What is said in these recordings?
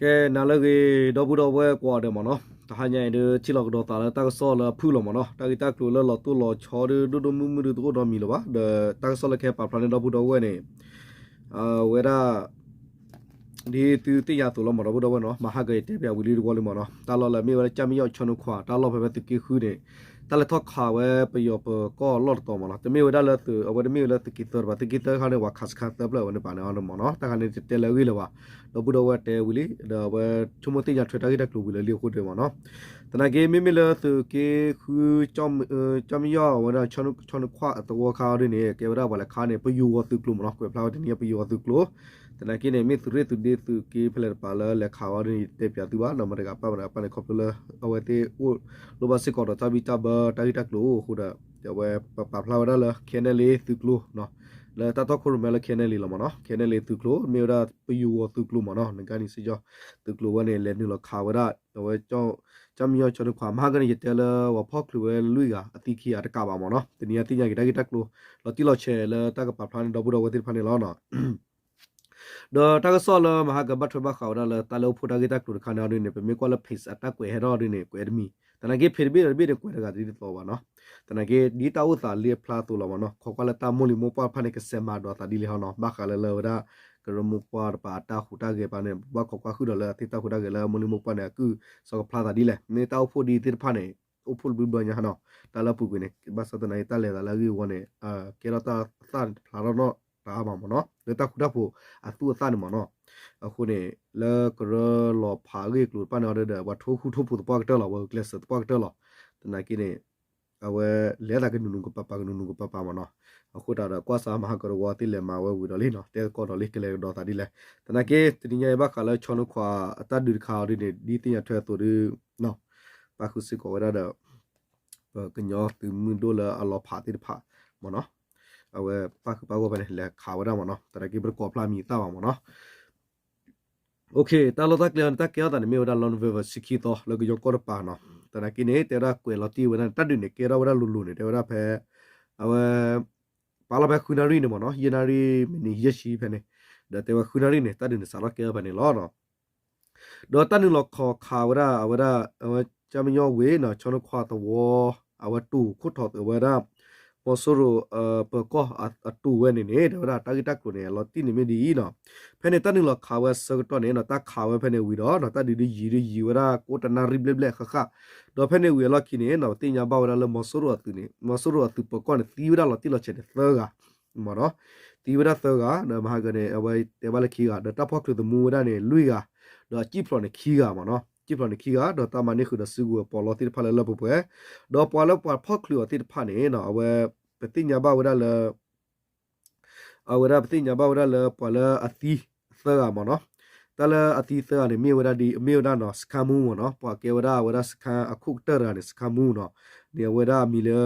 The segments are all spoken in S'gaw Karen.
ကဲ နၤလၢအဂ့ၤ ဒီပုၢ်ဒီဝဲၢ်ကိးဂၤဒဲးမ့ၢ်နီၤ, တဟါညါအံၤဒုး ထံၣ်လိာ်ကဒီးသးလၢတၢ်ကစီၣ်လၢအဖုၣ်လီၤမ့ၢ်နီၤ, တၢ်ဂ့ၢ်တၢ်ကျိၤလၢလီၤတိၢ်လီၤဆီဒုး ဒိၣ်ဒိၣ်မုၢ်မုၢ်ဒုးတအိၣ်နီတမံၤလၢၤဘၣ်, ဒီးတၢ်ကစီၣ်လၢကဟဲပာ်ဖျါန့ၢ်ဒီပုၢ်ဒီဝဲၢ်န့ၣ် အဝဲဒၣ် ဒ်သုသ့ၣ်ညါအသိးလီၤမ့ၢ်နီၤ ဒီပုၢ်ဒီဝဲၢ်နီၤ, မဟါကယတဲပၠးဝံၤလံတဝီလံမ့ၢ်နီၤ, တၢ်လီၢ်လၢမ့ၢ်ဝဲဒၣ် ကၠၢ်မံယီၣ် ဆီနုခွါ တၢ်လီၢ်ဖဲဖဲသုးက့ဃုန့ၣ် တၢ်လဲၤထီၣ်ခးဝဲပယီၤပၢၤကီၢ်လီၢ်တတီၤမ့ၢ်နီၤ, တမ့ၢ်ဝဲဒၣ်လၢသုး အဝဲတမ့ၢ်ဝဲလၢသုးက့သၢတပၤ, သုးက့သၢခါန့ၣ် ပှၤခးစခါသၢဖျၢၣ်ဝဲန့ၣ်ပာ်န့ၣ်အီၤမ့ၢ်နီၤ, တၢ်ခါန့ၣ်တတဲလၢအဂ့ၢ်လၢၤဘၣ်, ဒီပုၢ်ဒီဝဲၢ်တဲဝံၤလံ ဒီးအဝဲဆိကမိၣ်သ့ၣ်ညါထွဲတၢ်ဂ့ၢ်တၢ်ကျိၤဝံၤလၢာ်လံအဃိဒုးမ့ၢ်နီၤ, သနာ်က့ မ့မ့ၢ်လၢသုးက့ဃု ကၠၢ်မံယီၣ် အဝဲဒၣ် ဆီနုခွါအသဝီခါအီၤဒ်န့ၣ် ကဲဝဲဒၣ်ပှၤလဲၤခးန့ၣ် ပယူာ်ဂီၤသုးကျိၤမ့ၢ်နီၤ, ကွဲးဖျါဝဲတနံၤညါ ပယူာ်ဂီၤသုးကျိၤ, သနာ်က့န့ၣ် မ့ၢ်သုးရ့ၣ်သုးဒ့သုးက့ဖဲလဲၣ်တပၤလၢလဲၤခးဝဲဒ်န့ၣ် တဲပၠးသုဘၣ်နီၤ, မတၤတဂၤပာ်မတၤတဂၤပာ်န့ၣ် ခီဖျိလၢ အဝဲသ့ၣ်အိၣ်လိၣ်ဘၣ်စ့ၢ်ကီးဒီးတၢ်ဘံၣ်တၢ်ဘၢတၢ်ဂ့ၢ်တၢ်ကျိၤအဃိဒီး အဝဲပပာ်ဖျါဝဲဒၣ်လၢ ခဲနဲလ့သုးကျိၤ လၢတၢ်တီခိၣ်ရိၣ်မဲလၢ ခဲနဲလ့လီၤမ့ၢ်နီၤ, ခဲနဲလ့သုးကျိၤ မ့ၢ်ဝဲဒၣ်ပယူာ်ဂီၤသုးကျိၤမ့ၢ်နီၤ, နကါန့ၣ်စ့ၢ်ကီး သုးကျိၤဝဲန့ၣ် လဲၤနုာ်လီၤခးဝဲဒၣ် အဝဲ ကၠၢ်မံယီၣ် ဆီနုခွါ မဟါကန့ၣ် ယတဲလၢပှၤဖီၣ်ချုးဝဲလွံၢ်ဂၤ အသံခံဂၤတကးဘၣ်မ့ၢ်နီၤ, တနံၤညါသ့ၣ်ညါက့ၤတၢ်ဂ့ၢ်တၢ်ကျိၤ လီၤတံၢ်လီၤဆဲးလၢတၢ်ကပာ်ဖျါန့ၢ်ဒီပုၢ်ဒီဝဲၢ်သ့ၣ်တဖၣ်န့ၣ်လီၤ. ဒီးတၢ်ကစီၣ်လၢမဟါကဘၣ်ထွဲဘၣ်ဃးဝဲဒၣ်လၢတၢ်လၢအိၣ်ဖှိၣ်တၢ်ဂ့ၢ်တၢ်ကျိၤတခါန့ၣ်အီၤဒ်န့ၣ် ပမ့ၢ်ကွၢ်လၢ page အတၢ်ကွဲးဟဲထီၣ်အီၤဒ်န့ၣ် ကွဲးတမံၤ, သနာ်က့ page တဘ့ၣ်ဒီးတဘ့ၣ်န့ၣ် ကွဲးတဂၤဒ်သိးဘၣ်နီၤ, သနာ်က့ ဒ်တၢ်အိၣ်သးလၢအဖျါအသိးလီၤမ့ၢ်နီၤ, ခိးကွၢ်လၢတၢ်မိၢ်လံၤမိၢ်ပှၢ်တဖၣ်န့ၣ် ကစဲးမၤဒိးသးဒ်လဲၣ်ဟီနီၤ, ဘၣ်ဃးလၢလၢဝဲဒၣ် ကရၢမိၢ်ပှၢ်တပၤအတၢ်ဟူးတၢ်ဂဲၤပာ်န့ၣ် ဘၣ်ခိးကွၢ်ဃုာ်ဒီးလၢအသ့ၣ်တၢ်ဟူးတၢ်ဂဲၤလၢမိၢ်လံၤမိၢ်ပှၢ်န့ၣ် အကုၢ်စီကဖျါသးဒ်လဲၣ်, မ့ၢ်တၢ်အိၣ်ဖှိၣ်ဒ်သ့ၣ်တဖၣ်န့ၣ် အိၣ်ဖှိၣ်တဘျုးဘျီညါနီၤ, တၢ်လၢအပူၤကွံာ်န့ၣ် ဘၣ်ဆၣ်သနာ်က့ တၢ်လဲၤသးလၢအဂ့ၢ်အဝီန့ၣ် ကဲထီၣ်တၢ်သၣ်တဖျါထီၣ်နီတဂၤဘၣ်မ့ၢ်နီၤ, လၢတၢ်ဃူတၢ်ဖိးအသူၣ်အသးန့ၣ်မ့ၢ်နီၤ, အဃိန့ၣ် လၢကရၢလီၤဖးအဂ့ၢ်အကျိၤတဖၣ်န့ၣ်အီၤဒီး ပှၤထိဃူထိဖိးသပှၢ်ကတၢၢ်လီၤ, ပှၤကျဲးစၢးသပှၢ်ကတၢၢ်လီၤ, သနာ်က့န့ၣ် အဝဲလဲၤသးကနူၤနူၤကပၤပၤ ကနူၤနူၤကပၤပၤမ့ၢ်နီၤ, အဃိသတးဒီး ကွၢ်စၢ်မဟါကတဝီသ့ၣ်လဲၤမၤဝဲဝံၤဒီးလံနီၤ, တဲသကိးဒီးလံ ကလဲၤကဒီးသးဒ်လဲၣ်, သနာ်က့ တနံၤညါအံၤဘၣ်ဃးလၢ ဆီနုခွါ အတၢ်ဒုးတခါအီၤဒ်န့ၣ် ဒ်သ့ၣ်ညါထွဲအသိးဒီး ပၣ်ဃုာ်စ့ၢ်ကီးဝဲဒၣ်ဒီး ပကညီသုးမုၢ်ဒိၣ်လၢအလီၤဖးသ့ၣ်တဖၣ်မ့ၢ်နီၤ, အဝဲပၣ်ဃုာ်ပၣ်ဂီၢ်ဖဲန့ၣ် လဲၤခးဝဲဒၣ်မ့ၢ်နီၤ, သနာ်က့ ပတကိးဖျါမံၤအသၣ်ဘၣ်မ့ၢ်နီၤ, တၢ်လီၢ်တၢ်ကျဲအီၤန့ၣ် တၢ်ကဲထီၣ်သးန့ၣ် မ့ၢ်ဝဲဒၣ် လီနၣ်ဝ့ဘၢၣ် ဆံခံသီ လၢကညီကီၢ်တပၤနီၤ, သနာ်က့န့ၣ် တဲဝဲဒၣ်ကွဲးလီၤတံၢ်ဝဲဒၣ်န့ၣ် တၢ်ဒုးန့ၣ် ကဲထီၣ်ဝဲဒၣ်လိၤလိၤန့ၣ် တဲဝဲဒၣ်ဖဲ အဝဲ ပာ်လီၤဖဲဃုနၣ်ရံၣ်န့ၣ်မ့ၢ်နီၤ, ယဲၢ်နၣ်ရံၣ် မံးနံး ယဲၢ်ဆံဖဲန့ၣ်, ဒီးတဲဝဲဃုနၣ်ရံၣ်န့ၣ် တၢ်ဒုးန့ၣ် စးထီၣ်ကဲထီၣ်ဖဲန့ၣ်လီၤ. ဒီးတၢ်နုာ်လီၤခီၣ်ခးဝဲဒၣ် အဝဲဒၣ် အဝဲ ကၠၢ်မံယီၣ်ဝ့ၢ်နီၤ ဆီနုခွါသဝီ အဝဲတိၤခိၣ်ထီၣ်သုးဝဲဒၣ် မီၤစိရိၤ ပၢၤကီၢ်အတိၤဝဲန့ၣ်န့ၣ် တဲဝဲဒၣ်တၢ်ဂ့ၢ်တၢ်ကျိၤန့ၣ် အလီၤတံၢ်န့ၣ်မ့ၢ်ဒ်အံၤနီၤ, ဖဲန့ၣ်တၢ်နုာ်လီၤခးဝဲအဆၢကတီၢ်န့ၣ်နီၤ တၢ်ခးဝဲဖဲန့ၣ်ဝံၤဒီးနီၤ တၢ်ဒုးဒုးယံာ်ဒုးယံာ်ဝဲဒၣ်ကိးတနၣ်ရံၣ်ဘျဲၣ်ဘျဲၣ်ဃၣ်ဃၣ်, ဒီးဖဲန့ၣ်ဝံၤအလီၢ်ခံန့ၣ်နီၤ ပသ့ၣ်ညါဘၣ်ဝဲဒၣ်လၢမီၤစိရိၤအသုးန့ၣ် မီၤစိရိၤအသုးပၢၤကီၢ်န့ၣ် သံဝဲဒၣ်လီၤတံၢ်လီၤဆဲးန့ၣ်သၢဂၤ မ့ၢ်နီၤ, သံဝဲဒၣ်သၢဂၤ ဒီးမဟါကန့ၣ် အဝဲတဲဘၣ်လၢခံဂၤ ဒီးတၢ်ဖီၣ်ချုးသမူဝဲဒၣ်န့ၣ် လွံၢ်ဂၤ, ဒီးအစံၣ်ဖျိးန့ၣ်ခံဂၤမ့ၢ်နီၤ, စံၣ်ဖျိးန့ၣ်ခံဂၤ ဒီးတၢ်မၤန့ၢ်ဃုာ်ဒီးစုကဝဲၤပီးလီသ့ၣ်တဖၣ်လၢလၢပှဲၤပှဲၤ, ဒီးပှၤလၢပှၤဖီၣ်ချုးအီၤသ့ၣ်တဖၣ်န့ၣ်နီၤ အဝဲ ပသ့ၣ်ညါဘၣ်ဝဲဒၣ်လၢ အဝဲဒၣ်ပသ့ၣ်ညါဘၣ်ဝဲဒၣ်လၢပှၤလၢအသံသၢဂၤမ့ၢ်နီၤ, တၢ်လၢအသံသၢဂၤန့ၣ် မ့ၢ်ဝဲဒၣ်ဒ် မ့ၢ်ဝဲဒၣ်နီၤ စခန်းမှူးမ့ၢ်နီၤ, ပှၤကဲဝဲဒၣ်အဝဲဒၣ်စခန်းအခိၣ်ကတၢၢ်တဂၤန့ၣ် စခန်းမှူးနီၤ, န့ၣ်အဝဲဒၣ်အမံၤလၢ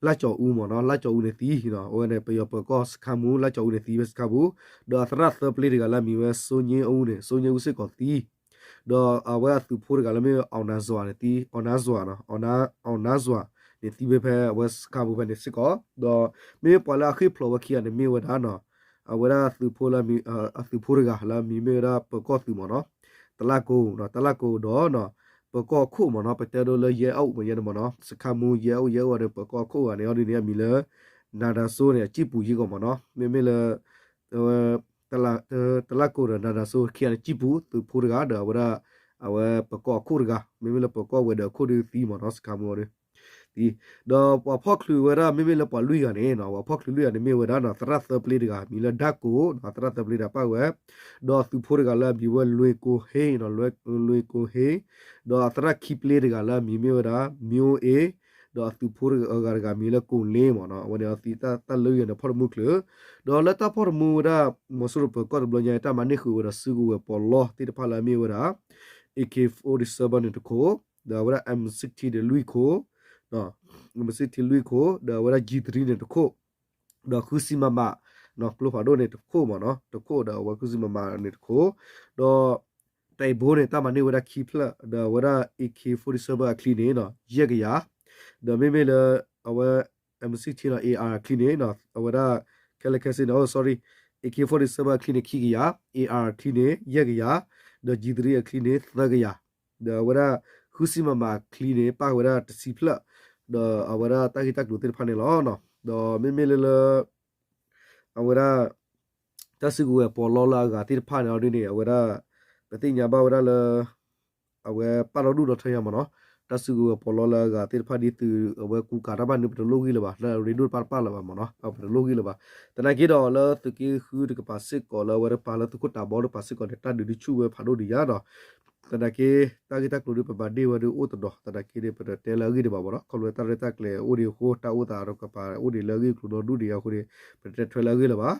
လၢကၠီၤအူမ့ၢ်နီၤ, လၢကၠီၤအူန့ၣ်သံနီၤ, အဝဲန့ၣ် ပယီၤပၢၤကီၢ်စခန်းမှူး လၢကၠီၤအူန့ၣ်သံဝဲစခန်းမှူး, ဒီးအသရၣ်သၢပျ့တဂၤလၢအမံၤဝဲ စိုးညိဦးန့ၣ် စိုးညိဦး စ့ၢ်ကီးသံ ဒီးအဝဲအသုးဖိတဂၤလၢမ့ၢ် အောင်နန်းစွာ န့ၣ်သံ, အောင်နန်းစွာ နီၤ, အောင်နန်းစွာ န့ၣ်သံဝဲဖဲအဝဲစခန်းမှူးဖဲန့ၣ်စ့ၢ်ကီး, ဒီးမ့မ့ၢ်ပှၤလၢအဃ့ၢ်ဖျိးဝဲခံဂၤန့ၣ်မ့ၢ်ဝဲဒၣ်နီၤ, အဝဲဒၣ်သုးဖိလၢအမံၤ, အသုးဖိတဂၤလၢအမံၤမ့ၢ်ဝဲဒၣ်ပၢၤကီၢ်သုးမ့ၢ်နီၤ, တလၣ်ကိၣ်နီၤ, တလၣ်ကိၣ်ဒီးနီၤ, ပၢၤကီၢ်အခိၣ်မ့ၢ်နီၤ, ပတဲဒိလၢယဲအအိၣ်မ့ၢ်ယဲန့ၣ်မ့ၢ်နီၤ, စခန်းမှူး ယဲအအိၣ် ယဲအအိၣ်န့ၣ် ပၢၤကီၢ်အခိၣ်ဂၤန့ၣ် အီၤဒ်န့ၣ် အမံၤလၢ နၤဒါစိုး န့ၣ် အစံၣ်ပူၤယ့ၢ်ကီးမ့ၢ်နီၤ, မ့မ့ၢ်လၢ အဝဲ တလၣ်ကိၣ်ဒီး နၤဒါစိုး ခံဂၤန့ၣ်စံၣ်ပူၤ သုးဖိတဂၤ ဒီးအဝဲဒၣ် အဝဲပၢၤကီၢ်အခိၣ်တဂၤ, မ့မ့ၢ်လၢပၢၤကီၢ်ဝဲၤဒၢးအခိၣ်ဒီးသံမ့ၢ်နီၤ စခန်းမှူးအီၤဒီး သံ, ဒီးပှၤဖီၣ်ချုးဝဲဒၣ် မ့မ့ၢ်လၢပှၤလွံၢ်ဂၤန့ၣ်နီၤ, ပှၤဖီၣ်ချုးလွံၢ်ဂၤန့ၣ် မ့ၢ်ဝဲဒၣ်နီၤ သရၣ်သၢပျ့တဂၤ မံၤလၢဒၣ်ကိၣ်နီၤ, သရၣ်သၢပျ့တဂၤပၣ်ဝဲ, ဒီးသုးဖိတဂၤလၢအမံၤဝဲလွ့ၢ်ကိၣ်ဟ့နီၤ, လွ့ၢ်ကိၣ်ဟ့, ဒီးအသရၣ်ခံပျ့တဂၤလၢအမံၤမ့ၢ်ဝဲဒၣ် မျိုးအေး ဒီးအသုးဖိတဂၤတဂၤမံၤလၢကိၣ်လ့မ့ၢ်နီၤ, အဝဲန့ၣ်အသံတၢ်လၢယၤန့ၣ်ဖီၣ်တမူချုး, ဒီးလၢတၢ်ဖီၣ်တမူဝဲဒၣ် မီၤစိရိၤပၢၤကီၢ်တဘျီညါ တၢ်မၤန့ၢ်ဃုာ်ဝဲဒီးစုကဝဲၤပီးလီသ့ၣ်တဖၣ်လၢအမ့ၢ်ဝဲဒၣ် AK forty-seven န့ၣ်တခိၣ်, ဒီးအဝဲဒၣ် M sixty န့ၣ်လွံၢ်ခိၣ်, M sixty လွံၢ်ခိၣ်, ဒီးအဝဲဒၣ် G three န့ၣ်တခိၣ်, ဒီးဃုဆံ မမ ကျိဖးဒိၣ်န့ၣ်တခိၣ်မ့ၢ်နီၤ, တခိၣ်ဒီးအဝဲဃုဆံ မမ န့ၣ်တခိၣ်, ဒီး တၢ်အံၤဘိန့ၣ် တၢ်မၤန့ၢ်ဝဲဒၣ်ခံဖျၢၣ် ဒီးအဝဲဒၣ် AK forty-seven အချံန့ၣ်နီၤ ယဲၢ်ကယၤ, ဒီးမ့မ့ၢ်လၢ အဝဲ M sixty နီၤ AR အချံန့ၣ်နီၤ အဝဲဒၣ် ခဲလၢာ်ခဲဆ့န့ၣ် အိ sorry, AK forty-seven အချံန့ၣ်ခံကယၤ, AR အချံန့ၣ် ယဲၢ်ကယၤ, ဒီး G three အချံန့ၣ် သၢကယၤ, ဒီးအဝဲဒၣ် ဃုဆံ မမ အချံန့ၣ် ပၣ်ဝဲဒၣ်တဆံဖျၢၣ်, ဒီးအဝဲဒၣ်တၢ်ဂ့ၢ်တၢ်ကျိၤသ့ၣ်တဖၣ်န့ၣ်လီၤ. ဒီးမ့မ့ၢ်လၢလၢ အဝဲဒၣ် တၢ်စုကဝဲၤပီးလီလၢအဂၤသ့ၣ်တဖၣ်န့ၣ်အီၤဒ်န့ၣ် အဝဲဒၣ် ပသ့ၣ်ညါဘၣ်ဝဲဒၣ်လၢ အဝဲပာ်ဒီဒူၣ်ဒီထၢယၤမ့ၢ်နီၤ, တၢ်စုကဝဲၤပီးလီလၢအဂၤသ့ၣ်တဖၣ်ဒ်သုးအဝဲကူကၤတၢ်ဘၣ်န့ၣ် ပတလိၣ်ဂံၢ်လၢၤဘၣ်, လၢအရ့ဒိၣ်တဖၣ်တဖၣ်လၢၤဘၣ်မ့ၢ်နီၤ, ပတလိၣ်ဂံၢ်လၢၤဘၣ်. သနာ်က့ဒီးလၢသုးက့ဃုတကပၤစ့ၢ်ကီး လၢအဝဲတကပၤလၢသုးခိၣ်တးဘီတကပၤစ့ၢ်ကီးန့ၣ် တၢ်ဒုးဒုးဆူၣ်ဝဲဖးဒိၣ်ဒံးယါဒီး သနာ်က့ တၢ်ဂ့ၢ်တၢ်ကျိၤဒ်ပဘၣ်ဒ့ၣ်ဝဲဒ်အိၣ်တဒီး, သနာ်က့န့ၣ် ပတတဲလၢအဂ့ၢ်ဒံးဘၣ်မ့ၢ်နီၤ, ခီဖျိတၢ်ရဲၣ်တၢ်ကျဲၤအိၣ်ဒံးအဃိ တၢ်အိၣ်သးတကပၤအိၣ်ဒံးလၢအဂ့ၢ်အကျိၤနီဒူၣ်ဒံးအဃိန့ၣ် ပတတဲထွဲလၢအဂ့ၢ်လၢၤဘၣ်.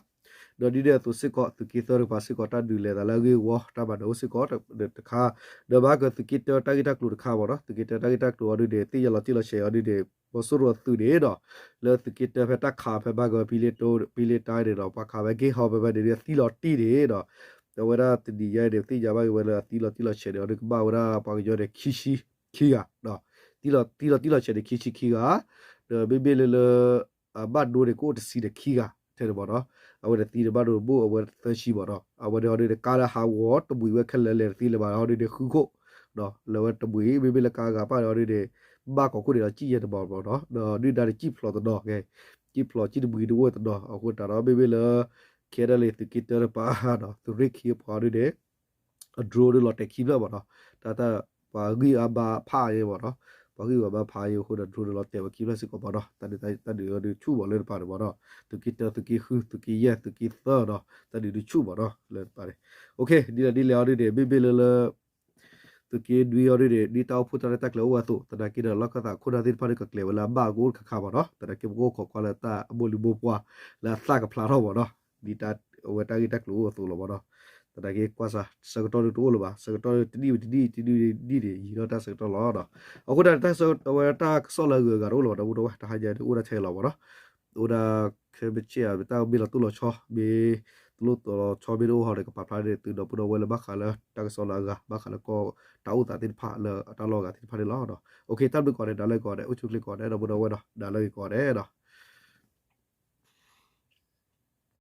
ဒီးဒ်န့ၣ်အသိးစ့ၢ်ကီး သုးက့သၢတကပၤစ့ၢ်ကီး တၢ်ဒုးလဲၤသးလၢအဂ့ၢ်အဝီ တၢ်ဘၣ်ဒိအိၣ်စ့ၢ်ကီးတခါ, ဒီးဘၣ်က့ၤသုးက့တၢတၢ်ဂ့ၢ်တၢ်ကျိၤတခါမ့ၢ်နီၤ, သုးက့တၢတၢ်ဂ့ၢ်တၢ်ကျိၤအီၤဒ်န့ၣ် သ့ၣ်ညါလီၤတံၢ်လီၤဆဲးအီၤဒ်န့ၣ် ဘီစိရိၤအသုးန့ၣ်ဒီး လၢသုးက့တၢဖဲတၢ်ခးဖဲဘၣ်က့ၤဝဲ ပံလ့တၢ ပံလ့တၢန့ၣ်ဒီး ပှၤခးဝဲက့ၤဟီဖဲဖဲန့ၣ် သံလီၤတံၢ်န့ၣ်ဒီး အဝဲဒၣ်တနံၤညါန့ၣ် သ့ၣ်ညါဘၣ်က့ၤဝဲလၢအသံလီၤတံၢ်လီၤဆဲးန့ၣ် အီၤဒ်ကဘၣ်ဝဲဒၣ်ပှၤကညီန့ၣ် ခံဆံခံဂၤ, သံလီၤတံၢ်လီၤဆဲးန့ၣ် ခံဆံခံဂၤ, ဒီးမ့မ့ၢ်လၢလၢ အဘၣ်ဒိန့ၣ် ကအိၣ်တဆံဒီးခံဂၤထဲန့ၣ်မ့ၢ်နီၤ, အဝဲန့ၣ်သံန့ၣ်ဘၣ်ဒိဘိၣ်အဝဲသၢဆံမ့ၢ်နီၤ, အဝဲန့ၣ်အီၤဒ်န့ၣ် ကါလၢဟးဂီၤတဘှံးဝဲခဲလၢာ်လဲၣ်တသ့လၢၤဘၣ် အီၤဒ်န့ၣ် ဃုခိၣ် လၢဝဲတဘှံး မ့မ့ၢ်လၢကါဂၤပၣ်န့ၣ်အီၤဒ်န့ၣ် ဘၣ်ကိးခိၣ်န့ၣ်ဒီး ကံၣ်ယဲၢ်တဘီမ့ၢ်နီၤ, ဒီးဒုၣ်ဒါန့ၣ် ကံၣ်ဖျိးတဒီး ကံၣ်ဖျိးကံၣ်တဘှံးတအိၣ်တဒီး အဃိသတးဒီး မ့မ့ၢ်လၢ ခဲဒၣ်လံ သုးက့တၢတပၤဒီး သုးရ့ၣ်ခံအပှၤအီၤဒ်န့ၣ် အ drone ဒ်လီၤတဲာ်ခံဖျၢၣ်မ့ၢ်နီၤ, တၢ်တၢ် ပှၤဂံၢ်အါဘါဖးအါယဲမ့ၢ်နီၤ, ပှၤဂံၢ်ပှၤဘါဖးအါယဲအဃိဒီး drone ဒ်လီၤတဲာ်ဝဲခံဖျၢၣ်စ့ၢ်ကီးမ့ၢ်နီၤ, တၢ်ဒုးတၢ်ဒုးအီၤဒ်ဆူၣ်မ့ၢ်လၢတပၤန့ၣ်မ့ၢ်နီၤ, သုးက့တၢ သုးက့ဃု သုးက့ယဲၢ် သုးက့သၢဒီး တၢ်ဒုးဒ်ဆူၣ်မ့ၢ်နီၤ လၢတပၤန့ၣ်, ဒ်လဲၣ်ဒ်လဲၣ်အီၤဒ်န့ၣ် မ့မ့ၢ်လၢလၢ သုးက့နွံအီၤဒ်န့ၣ် ဒ်တၢ်အိၣ်ဖှိၣ်တၢ်ရဲၣ်တၢ်ကျဲၤအိၣ်ဝဲအသိး သနာ်က့ဒီး လီၢ်ခၢၣ်သးခိၣ်နၢ်သ့ၣ်တဖၣ်ဒ်ကကျဲၤဝဲလၢအဘၣ်ကအိၣ်တခါခါမ့ၢ်နီၤ, သနာ်က့ပကအိၣ်ခိးကွၢ်လၢတၢ်အမိၢ်လံၤမိၢ်ပှၢ် လၢအသၣ်ကဖျါထီၣ်မ့ၢ်နီၤ, ဒ်တၢ်အဝဲတၢ်ဂ့ၢ်တၢ်ကျိၤအိၣ်အသိးလီၤမ့ၢ်နီၤ, သနာ်က့ကွၢ်စး ဆၢကတီၢ်ဒ်တအိၣ်လၢၤဘၣ်, ဆၢကတီၢ်ဒ်တနံၣ်ဝံၤတနံၣ် တနံၣ်ဝံၤတနံၣ်န့ၣ် ယံာ်ထီၣ်တၢ်ဆၢကတီၢ်လီၤဒီး, အဃိတၢ် အဝဲတၢ်ကစီၣ်လၢအဂုၤအဂၤတအိၣ်လၢၤဘၣ် ဒီပုၢ်ဒီဝဲၢ် တဟါညါဒ်အိၣ်ဒၣ်ထဲလီၤမ့ၢ်နီၤ, အိၣ်ဒၣ် ခဲမုၢ်ဆ့ၣ်ဧါ မ့ၢ်တၢ်မ့ၢ်လီၤတိၢ်လီၤဆီ မ့ၢ်တလိၣ်တီၤလီၤဆီမ့ၢ်တအိၣ်ဟီဒီး ကပာ်ဖျါန့ၢ်သုဒီပုၢ်ဒီဝဲၢ်လၢဘၣ်ဃးလၢတၢ်ကစီၣ်လၢအဂၤ ဘၣ်ဃးလၢကီၢ်တၢ်အိၣ်သးသ့ၣ်တဖၣ်လၢအတၢ်လီၢ်အဂၤသ့ၣ်တဖၣ်န့ၣ်လီၤ. တၢ်ဘျုးကိးဂၤဒဲး ဒၣ်လၢဂ့ၤကိးဂၤဒဲး အိၣ်ဆူၣ်ချ့ကိးဂၤဒဲး ဒီပုၢ်ဒီဝဲၢ်ဒီး ဒၣ်လၢဂ့ၤကိးဂၤဒဲးဒီး